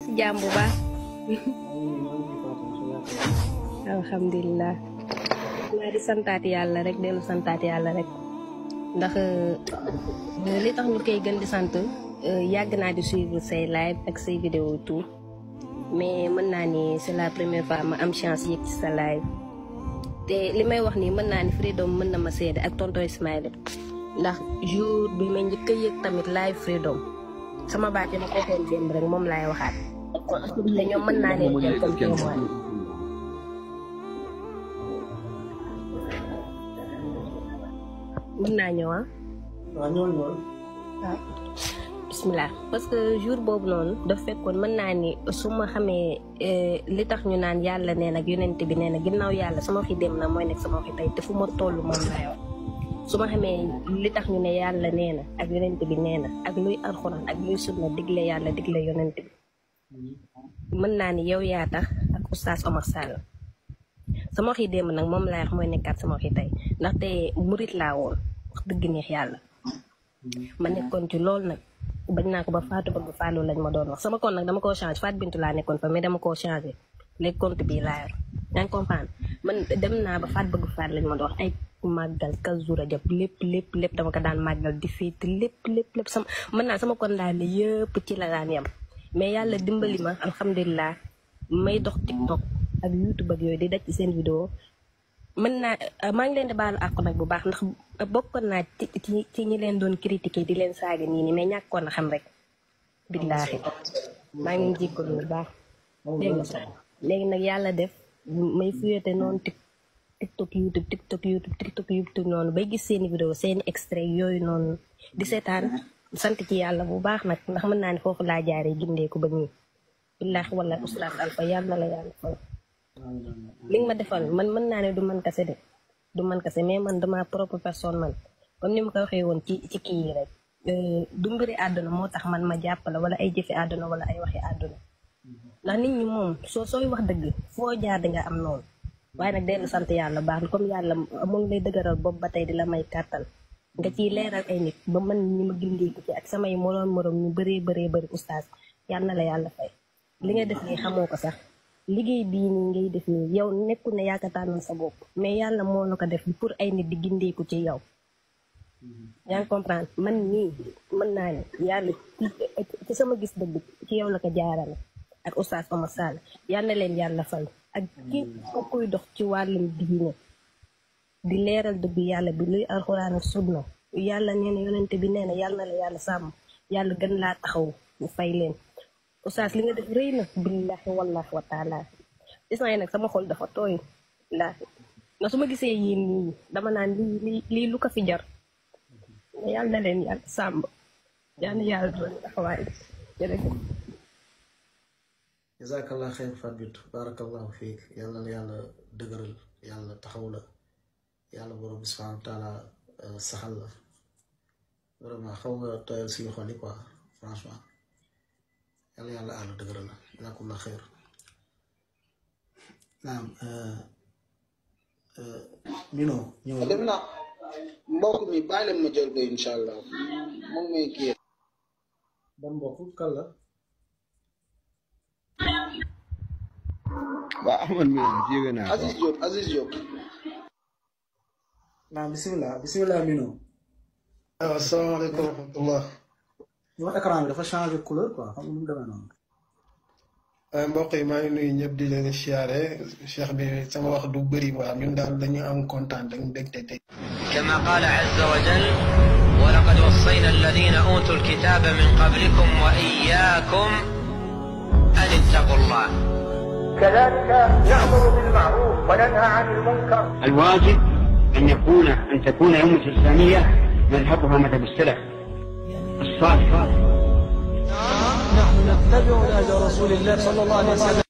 si jàmm bu baax. alhamdulilah. naa di santaat yàlla rek dellu santaat yàlla rek ndax li tax ñu koy gën di sant yàgg naa di suivre say live ak say vidéo tout mais mën naa ni c'est la première fois ma am chance yëg ci sa live te li may wax nii mën naa ni Freedom mën na ma seede ak tonton Ismaïla ndax jour bi ma njëkk a yëg tamit live Freedom sama baat yi ma ko waxoon démb rek moom laay waxaat te ñoom mën naa leen jël comme témoin. mën naa ñëw ah. waaw ñëwal ñëwal. waaw bismillah parce que jour boobu noonu daf fekkoon mën naa ni su ma xamee li tax ñu naan yàlla nee na ak yonent bi nee na ginnaaw yàlla sama waxi dem na mooy nekk sama waxi tey te fu ma toll moom laa yor su ma xamee li tax ñu ne yàlla nee na ak yonent bi nee na ak luy alxuraan ak luy sunna digle yàlla digle yonent bi mën naa ni yow yaa tax ak oustaz Omar Sall sama waxi démb nag moom laa wax mooy nekkaat sama waxi tey ndaxte murit laa woon wax dëgg neex yàlla ma nekkoon ci loolu nag bañ naa ko ba Fatou bëgg Fallou lañ ma doon wax sama compte nag dama koo changé Fatou Bintou laa nekkoon fa mais dama koo changé léegi compte bii laa yor yaa ngi comprendre man dem naa ba Fatou bëgg Fallou lañ ma doon wax ay màggal Kazu Rajab lépp dama ko daan màggal di féeti lépp sama mën naa sama compte daal yëpp ci la daan yem mais yàlla dimbali ma alhamdulilah may dox TikTok ak YouTube ak yooyu di daj ci seen vidéo mën naa maa ngi leen di baalu àq nag bu baax ndax bokkoon naa ci ñi leen doon critiquer di leen saaga nii nii mais ñàkkoon na xam rek billaahi maa ngi jéggalu bu baax dégg nga léegi nag yàlla def may fuyete noonu TikTok YouTube noonu bay gis seeni vidéo seeni extrait yooyu noonu di seetaan sant ci yàlla bu baax nag ndax mën naa ne foofu laa jaaree gindeeku ba ñii billaahi wala oustaz Alpha yàlla la yàlla fay li nga ma defal man mën naa ne du man kase de du man kase mais man dama propre personne man comme ni ma ko waxee woon ci kii yi rek du mbiri àdduna moo tax man ma jàppale wala ay jëfi àdduna wala ay waxi àdduna ndax nit ñi moom sooy wax dëgg foo jaar di nga am noonu waaye nag dellu sant yàlla baax na comme yàlla mu ngi lay dëgëral bopp ba tey di la may kàttan nga ciy leeral ay nit ba man ñi ma gindeeku ci ak samay moroom ñu bëree bëri oustaz yal na la yàlla fay li nga def nii xamoo ko sax liggéey bii nii ngay def nii yow nekkul ne yaa ko tànnal sa bopp mais yàlla moo la ko def pour ay nit di gindeeku ci yow yaa ngi comprendre man nii mën naa ne yàlla ci sama gis dëgg ci yow la ko jaarale ak oustaz Omar Sall yal na leen yàlla fal ak ki ko kuy dox ci wàllum diine di leeral dëgg yàlla bi luy alxuraan ak sunna yàlla nee na yonente bi nee na yàlla na la yàlla sàmm yàlla gën laa taxaw mu fay leen oustaz li nga def rëy na billahi wallahi wa taala gis naa nag sama xol dafa tooy laahi nga su ma gisee yéen nii dama naan lii lu ko fi jar yàlla na leen yàlla sàmm yàlla na yàlla doon taxawaay jërëjëf jazakallah xeyr Fatou Bintou barakallahu fiik yàlla na yàlla dëgëral yàlla taxaw la yàlla borom bi subhanahu wa taala saxal la vraiment xaw nga tooyal suñu xol yi quoi franchement yàlla àll dëgëral la jazakallah xeyr naam Mino ñëw dem na mbokk mi bàyyi leen ma jël ko incha allah moom mooy kii ban mbokk kan la waa Ahmad mi jéege naa Aziz Diop naam bismillah Mino asalaamaaleykum wa rahmatullah ñu wax écran bi dafa changé couleur quoi xam nga nu mu demee noonu mbokk yi maa ngi nuyu ñëpp di leen siyaare cheikh bi sama wax du bëri waa ñun daal dañu am kontaan dañu dégte tey كما قال عز وجل ولقد وصينا الذين أوتوا الكتاب من قبلكم وإياكم أن اتقوا الله كذلك نأمر بالمعروف وننهى عن المنكر. الواجب أن تكون أمة الإسلامية مذهبها مذهب السلف الصالح. نحن نتبع نهج رسول الله صلى الله عليه وسلم.